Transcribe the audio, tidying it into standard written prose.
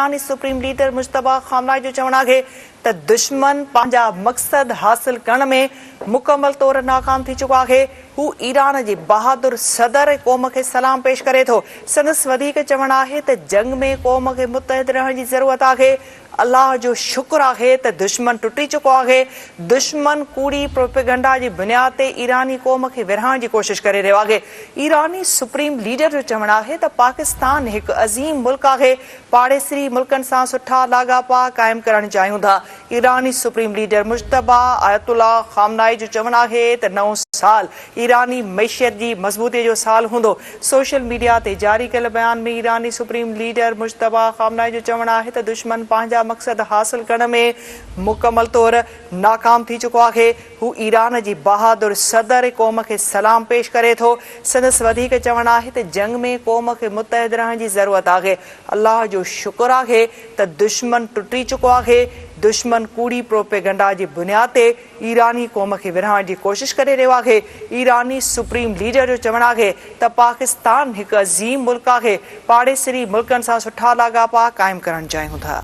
ايراني supreme leader Mojtaba خامنائي جو چوڻ آهي ته دشمن پنهنجا مقصد حاصل ڪرڻ ۾ مڪمل طور ناڪام ٿي چڪو آهي، هو ايران جي بهادر صدر ۽ قوم کي سلام پيش ڪري ٿو. سندس وڌيڪ چوڻ آهي ته جنگ ۾ قوم کي متحد رهڻ جي ضرورت آهي، الله جو شڪر آهي ته دشمن ٽٽي چڪو آهي، دشمن ڪوڙي پروپيگنڊا جي بنياد تي ايراني قوم کي ورهائڻ جي ڪوشش ڪري رهيو آهي. ايراني سپريم ليڊر جو چوڻ آهي ته پاڪستان هڪ عظيم ملڪ آهي، پاڙيسري ملڪن سان سٺا لاڳاپا قائم ڪرڻ چاهيون ٿا. ايراني supreme leader Mojtaba Ayatollah Khamenei جو چوڻ آهي ته نئون سال ايراني معيشت جي مضبوطي جو سال هوندو. سوشل ميڊيا تي جاري ڪيل بيان ۾ ايراني سپريم ليڊر مجتبيٰ خامنائي جو چوڻ آهي ته دشمن پنهنجا مقصد حاصل ڪرڻ ۾ مڪمل طور ناڪام ٿي چڪو آهي، هو ايران جي بهادر صدر ۽ قوم کي سلام پيش ڪري ٿو. سندس وڌيڪ چوڻ آهي ته جنگ ۾ قوم کي متحد رهڻ جي ضرورت آهي، الله جو شڪر آهي ته دشمن ٽٽي چڪو آهي، دشمن ڪوڙي پروپيگنڊا جي بنياد تي ايراني قوم کي ورهائڻ جي ڪوشش ڪري رهيو آهي، ايراني سپريم ليڊر جو چوڻ آهي ته پاڪستان هڪ عظيم ملڪ آهي، پاڙيسري ملڪن سان سٺا لاڳاپا قائم ڪرڻ چاهيون ٿا.